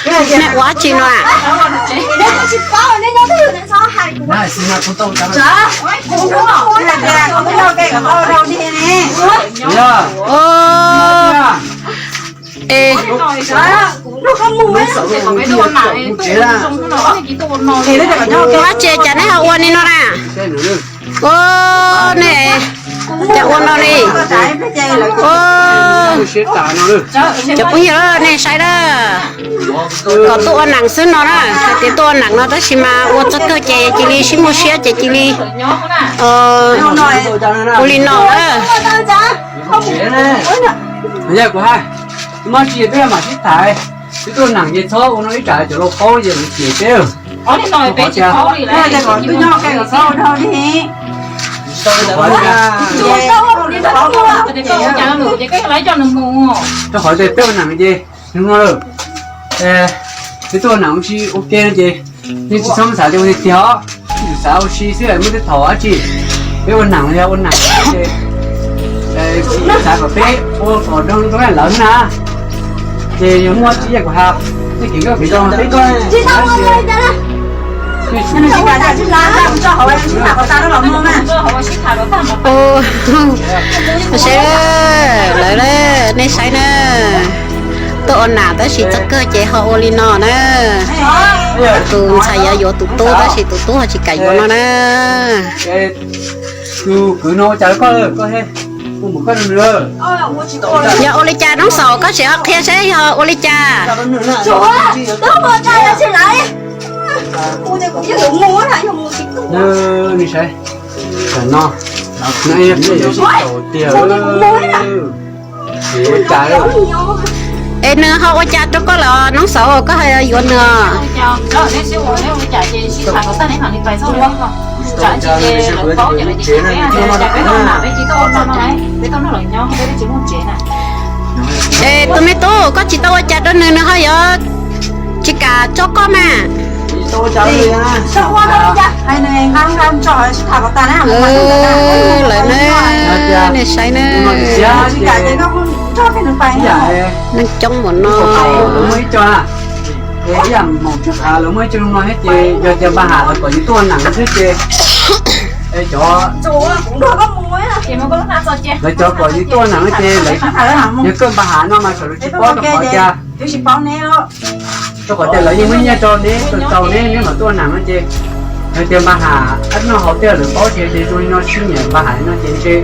Nej ua dab tsi no? Ua dab tsi cas nej ho ua li no na? Ua, nej cas ua no li? Ua, cov phooj ywg nej saib na, kom tuaj ua neej xwb no na, hais tias tuaj ua neej no tab sis mas ua txog kawg ces cia li sib muaj siab ces cia li ua li no na. Yog kuv hais, muaj tsis peb mam sib tham, twb tuaj ua neej ces txhob ua no ib tsam cov laus paub ces lawv cem peb. Rau qhov tias peb ua neej ces nws no, twb tuaj ua neej ua si ua ke no ces yeej tsis txhob xav tias ua tiag tiag os, xav ua si xwb muaj tej thaum dab tsi. Peb ua neej los yog ua neej ces xav kom peb ua kom zoo rau lawv na. Ces yog muaj tsis yog kuv hais, nej kev koj kev zoo peb seb lawv, nej saib na, tuaj ua neej tab sis txog kawg ces ho ua li no na. Tus ntxhais yuav yuav tus tub tab sis tus tub ho tsis kam yuav no na. Tus kwv no ua cas koj, yog ua li cas Noob Xaus, koj sim ho qhia seb yog ua li cas. Es nws ho ua cas rau koj lawm Noob Xaus, koj ho yuav nws os? Es tus me tub, koj tsis tau ua cas rau nws, nws ho yuav tsis kam tso koj mas. Lawv na, nej saib na, neeg coob npaum no. Lawv muaj ib co no thiab ces yog tias npaj ham lawv kom yus tuaj ua neej xwb ces cov, lawv cov kom yus tuaj ua neej no ces lawv, yog koj npaj ham no mas xyov lawv tsis paub rau qhov tias, rau qhov tias lawv yeej muaj nyiaj rau neb tau tau neb, neb mam tuaj ua neej no ces yog tias npaj ham ab noj haus tej lawv paub ces zoo li no sib nyiam npaj ham no ces ntshe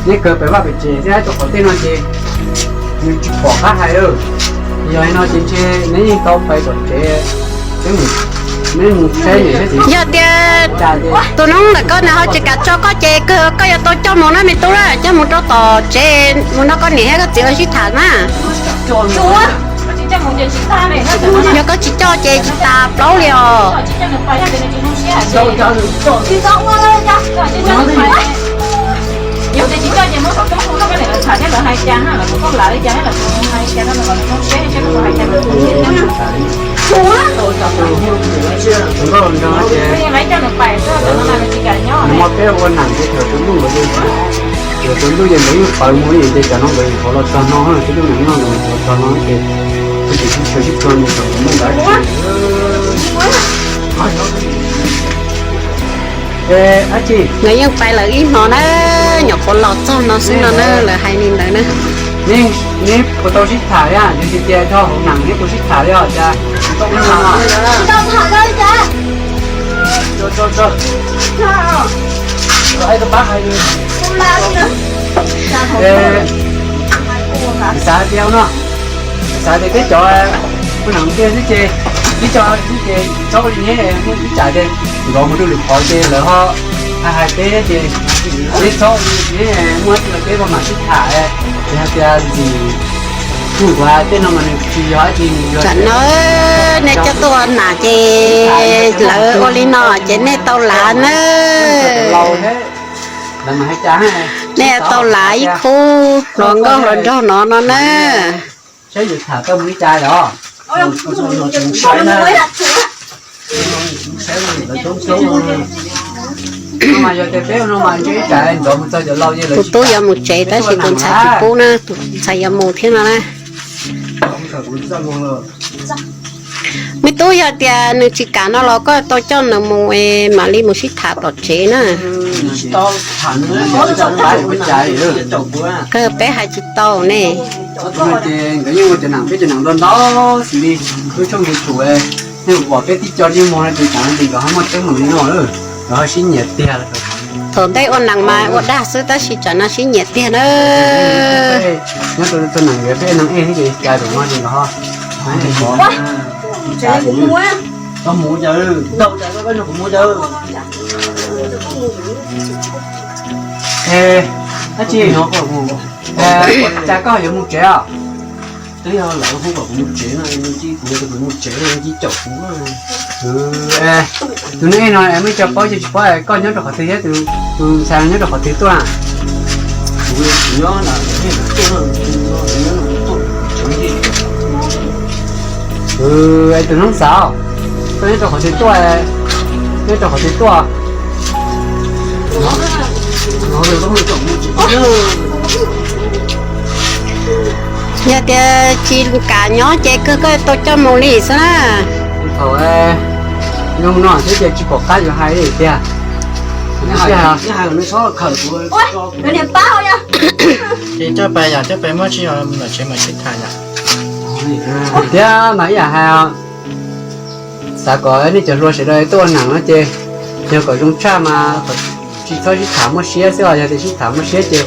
neb kawg pem vaj pem tsev thiab rau qhov tej no ces nws tsis pom qab hais lawm. Yog li no ces ntshe neb yeej tau pais tom tsev, neb mus saib niam thiab txiv. Yog tias tus noob ntawm koj nws ho tsis kam tso koj ces koj yuav tau coj mus na me tub na, coj mus rau tom tsev mus nrog koj niam thiab koj txiv lawv sib tham na. Yog koj tsis coj ces tsis tas plaub li os. Nws muaj peb ua neej ces thaum tsaus ntuj, thaum tsaus ntuj ces nws yeej pawv mus li ces cov no nkawd yuav los txog no, tib lub neej no nkawd yuav los txog no ces kuv tsis sib tshua sib tshua nws thaum mus ntawd. Nkawd yeej pais lawm ib hmo na, nyuam qhuav los txog no xwb no na, lawv hais li ntawd na. Neb puas tau sib tham li, yog tias yog hauv neej neb puas sib tham li os cas? Xav tias no, xav tias peb cov ua neej tiag xwb ces, ib co xwb ces txhob li neb ib tsam ces nkawd mus rau lwm qhov ces lawv ho hais hais peb ces neb txhob, neb muaj dab tsi los peb mam sib tham, tsis hais tias ntxim kuv hais tej no mas nws tsis yog dab tsi. Tam no nej coj tuaj ua neej ces lawv ua li no ces nej tau lav na. Nej tau lav ib khub hluas nkauj hluas nraug no no na. Saib yus tham tau mus li cas os. Tus tub yuav mus tsev tab sis tus ntxhais tsis pub na, tus ntxhais yuav mus thiab no na. Me tub, yog tias nws tsis kam no los koj tau coj nws mus es mam li mus sib tham tom tsev na. Peb hais tsis tau ne. Nkawd yeej ua cov neeg, peb cov neeg ntau ntau xws li wb tshoob nti tsum, nej pom peb tib co ntsej muag no ces tsam no ces nkawd ho muaj teeb meem li no lawm, nkawd ho sib nyiam tiag. Thaum ntej ua neeg mas ua dag xwb tab sis tsam no sib nyiam tiag na. Nyob rau txog neeg yuav peb neeg ej thiab ces cas zaum no ces nkawd ho Cas koj yuav mus tsev os? Twb yog lawv hu kom kuv mus tsev no, kuv mus tsev, ib caum kuv. Tus neeg no muaj cov paub ces tsis paub, koj nyob rau qhov twg thiab tus ntxhais nyob rau qhov twg tuaj? Tus hnub xav, koj nyob rau qhov twg tuaj? Nyob rau qhov twg tuaj? Yog tias tsis kam nyob ces kawg koj tau coj mus li xwb na. Thaum zoo no xwb ces tsis pom qab yuav hais li tiag. Ces coj pais yom, coj pais muab tsis yog mam tsev mam sib tham yom. Tiag mas ib yam hais, xav kom nej cov hluas sawv daws tuaj ua neeg no ces yog kom zoo tshaj mas tsis txhob sib tham muaj siab xwb os. Yog tias sib tham muaj siab ces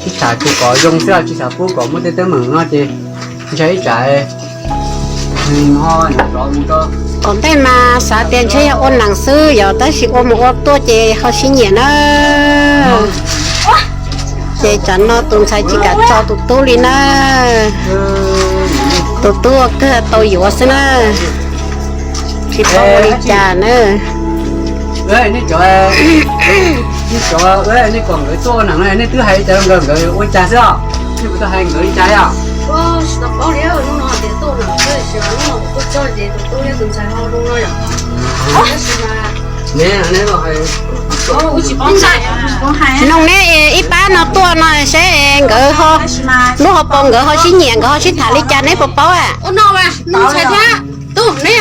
sib tham tsuas kom zoo xwb os, tsis xav pub kom muaj tej teeb meem no ces ntshai ib tsam Thaum ntej mas xav tias ntshe yog ua neeg xwb yog, tab sis ua mus ua tuaj ces ho sib nyiam na. Ces tsam no tus ntxhais tsis kam tso tus tub li na. Tus tub ua kawg tau yuav xwb na. Tsis paub ua li cas na. Nej cov, nej cov, nej kom nkawd tuaj ua neeg no nej twb hais li cas rau nkawd, nkawd ua cas xwb os? Nej puas tau hais nkawd li cas yom? Noog neb ib pab no tuaj no seb nkawd, lub hauv paus nkawd ho sib nyiam nkawd ho sib tham li cas neb puas paub? Ua no, ntxhais thiab tub neb,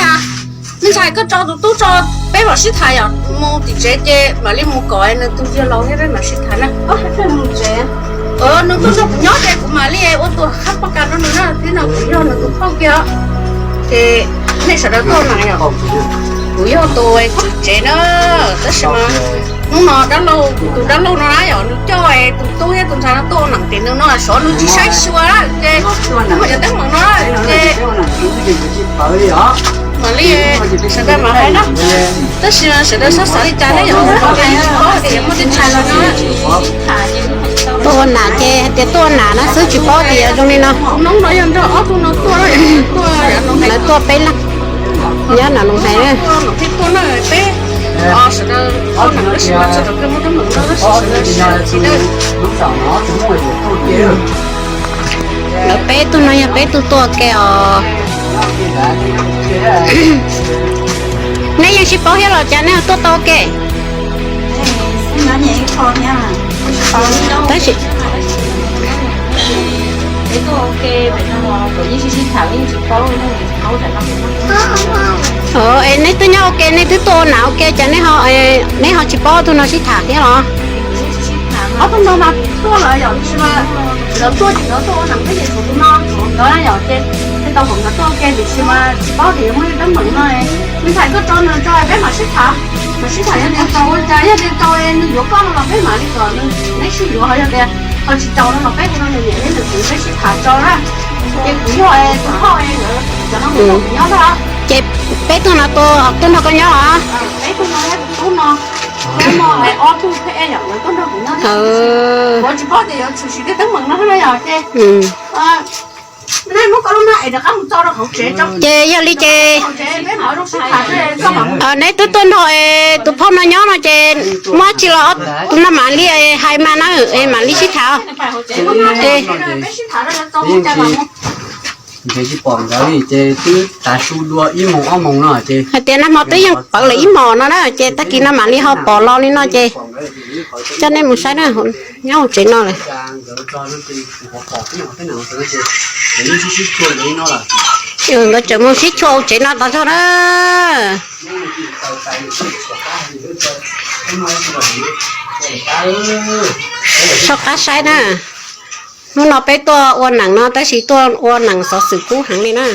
me ntxhais koj tso tus tub tso, peb mam sib tham yom, mus tim tsev ces mam li mus kom nws tus yawg laus thiab peb mam sib tham na. Nws tuaj nrog kuv nyob ces kuv mam li ua tus qhab poj kas rau nws na, thiab no kuv yog nws tus phauj kiag. Ces nej sawv daws tuaj mas yom, kuv yog tus tswv tsev na, tab sis mas hnub no dab laug, tus dab laug no na yom, nws coj tus tub thiab tus ntxhais no tuaj ua neeg tim nws no, xyov nws tsis saib xyuas ces muaj cov teeb meem no ces mam li sawv daws mam hais na. Tab sis sawv daws xav xav li cas ne yom, tsis paub tias yuav muaj tej ntxhais los no. Tuaj ua nam ces hais tias tuaj ua nam no xwb tsis paub tias zoo li no. Hnub no yog nrog ob tug no tuaj, lawv tuaj peb leeg nyob no Noog Hais na. Peb sawv daws tuaj nam tab sis mas txog rau kawg muaj teeb meem no tab sis sawv daws sib tham txiv lawm. Lawv peb tug no yog peb tug tuaj ua ke os. Neb yeej sib paub thiab los cas nej ho tuaj tau ua ke? Tab sis es nej twb nyob ua ke nej twb tuaj ua nam ua ke cas neb ho, neb ho tsis paub tug no sib tham thiab los? Ob tug no mas tuaj lawm yom, tiam sis mas lawv tuaj ces nkawd tuaj ua neeg thiab ces tshuav tus no, tus no yom, ces thiaj tau kom nkawd tuaj ua ke tiam sis mas tsis paub tias yuav muaj teeb meem no. Me ntxhais koj tso nws tso peb mam sib tham, mam sib tham yog tias tau ua cas, yog tias tau nws yuav koj no los peb mam li kom neb sib yuav, ho yog tias ho tsis tau no los peb hu rau nws niam thiab nws txiv peb sib tham tso na. Ces kuv yog tus phauj, cov no kuv nyob ntag. Ces peb tug no tuaj nrog koj nyob los? Peb tug no, tus tub no, peb muaj ob tug thiab yom, lawv tuaj nrog kuv nyob. Kuv tsis paub tias yuav tshwm sim tej teeb meem no na yom, ces nej muab koj lub no es rov qab mus tso rau hauv tsev tso. Ces yog li ces neb twb tuaj nrog tus phauj no nyob no ces muaj dab tsi los tus no mam li hais mas na, mam li sib tham. Ntshe tsis pom nkawd li ces twb tav su dua ib moos ob moos no ces hais tias nag hmo twb yeej pawv lawm ib hmos no na ces tag kis no mam li ho pom los li no ces Coj nej mus saib na, nyob hauv tsev no lawm. Nkawd tseem mus sib tshuam hauv tsev no tau zog na. Soj qab saib na. Hnub no peb tuaj ua nees no tab sis tuaj ua nees xov xwm kub heev li na.